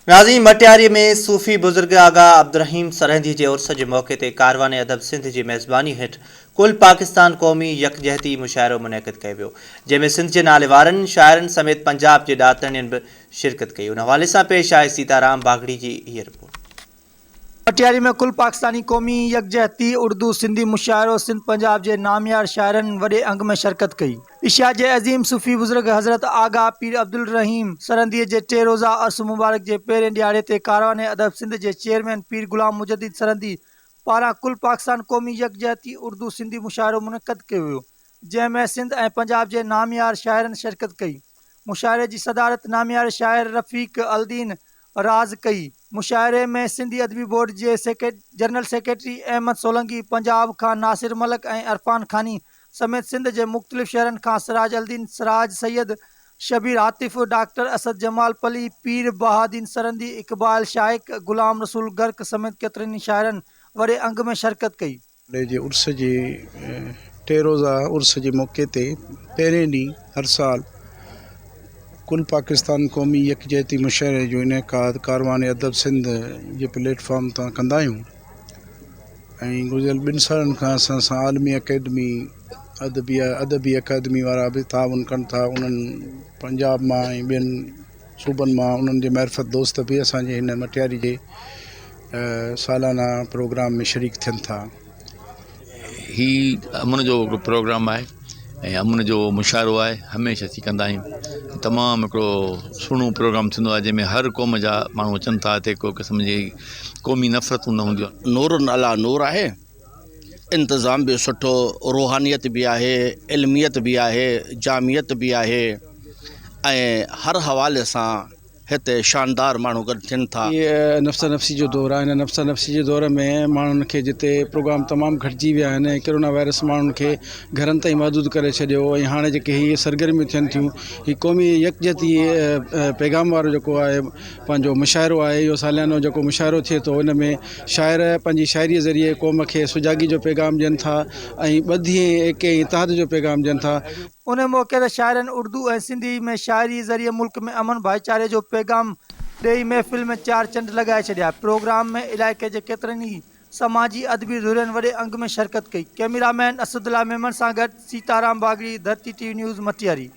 ناظرين مٽياري ۾ صوفي بزرگ آغا عبدالرحيم سرهندي جي عرس جي موقعي تي ڪاروان ادب سنڌ جي ميزباني هيٺ ڪل پاڪستان قومي يڪجهتي مشاعرو منعقد ڪيو ويو جنهن ۾ سنڌ جي ناليوارن شاعرن سميت پنجاب جي ڏاتڻين به شرڪت ڪئي ان حوالي سان پيش آهي سيتارام باگڙي جي هيء رپورٽ. مٽياري ۾ ڪل پاڪستاني قومي يڪجهتي اردو سنڌي مشاعرو سنڌ پنجاب جي ناميار شاعرن وڏي انگ ۾ شرڪت ڪئي. ايشيا جي عظيم صوفي بزرگ حضرت آغا پير عبدالرحيم سرهنديء جي ٽي روزه عرس مبارڪ جي پهرين ڏهاڙي تي ڪاروان ادب سنڌ جي چيئرمين پير غلام مجدد سرهندي پاران ڪل پاڪستان قومي يڪجهتي اردو سنڌي مشاعرو منعقد ڪيو ويو جنهن ۾ سنڌ ۽ پنجاب جي ناميار شاعرن شرڪت ڪئي. مشاعري جي صدارت نامياري شاعر رفيق الدين راز ڪئي. مشاعري ۾ سنڌي ادبي بورڊ جي جنرل سيڪريٽري احمد سولنگي، پنجاب کان ناصر ملڪ ۽ عرفان خاني سميت سنڌ جي مختلف شهرن کان سراج الدين سراج سيد، شبير عاطف، ڊاڪٽر اسد جمال پلي، پير بهاءالدين سرهندي، اقبال شائق، غلام رسول غرق سميت ڪيترن ئي شاعرن وڏي انگ ۾ شرڪت ڪئي. ڏي جي عرس جي ٽي روزه عرس جي موقعي تي پهرين ڏينهن هر سال ڪل پاڪستان قومي يڪجهتي مشاعري جو انعقاد ڪاروان ادب سنڌ جي پليٽ فارم تان ڪندا آهيون ۽ گذريل ٻن سالن کان اسان سان عالمي اڪيڊمي ادبي ادبي اڪيڊمي وارا به تعاون ڪن ٿا انهن پنجاب مان ۽ ٻين صوبن مان انهن جي معرفت دوست به اسان جي هن مٽياري جي سالانه پروگرام ۾ شريڪ ٿين ٿا. هي امن جو هڪڙو پروگرام آهي ۽ امن جو مشاعرو آهي هميشه اسين ڪندا آهيون تمام هڪڙو سهڻو پروگرام ٿيندو آهي جنهن ۾ هر قوم جا ماڻهو اچن ٿا هتي ڪو قسم جي قومي نفرتون نه هونديون آهن. نور عليٰ نور آهي انتظام به سٺو روحانيت به آهي علميت به آهي جامعيت به آهي ۽ هر حوالي سان هتي شاندار ماڻهو گڏ ٿين ٿا. هي نفسا نفسي جو دور آهي هن نفسا نفسي جي دور ۾ ماڻهن کي جتي پروگرام تمام گهٽجي ويا آهن ۽ ڪرونا وائرس ماڻهن کي گهرن تائين محدود ڪري ڇڏيو ۽ هاڻي جيڪي هي سرگرميون ٿين ٿيون هي قومي يڪجهتي پيغام وارو جيڪو آهي پنهنجو مشاعرو آهي اهو ساليانو جيڪو مشاعرو ٿئي ٿو ان ۾ شاعر پنهنجي شاعري ذريعي قوم کي سجاڳي جو پيغام ڏين ٿا ۽ ٻڌي ۽ ايڪي ۽ اتحاد جو پيغام ڏين ٿا. ان موقعي تي شاعرن اردو ۽ سنڌي ۾ شاعري ذريعي ملڪ ۾ امن ڀائيچاري جو پيغام ڏئي محفل ۾ چار چنڊ لڳائي ڇڏيا. پروگرام ۾ علائقي جي ڪيترن ئي سماجي ادبي ڌرين وڏي انگ ۾ شرڪت ڪئي. ڪئميرا مين اسدالله ميمڻ سان گڏ Sitaram Bagri, Dharti T V news, Matiari.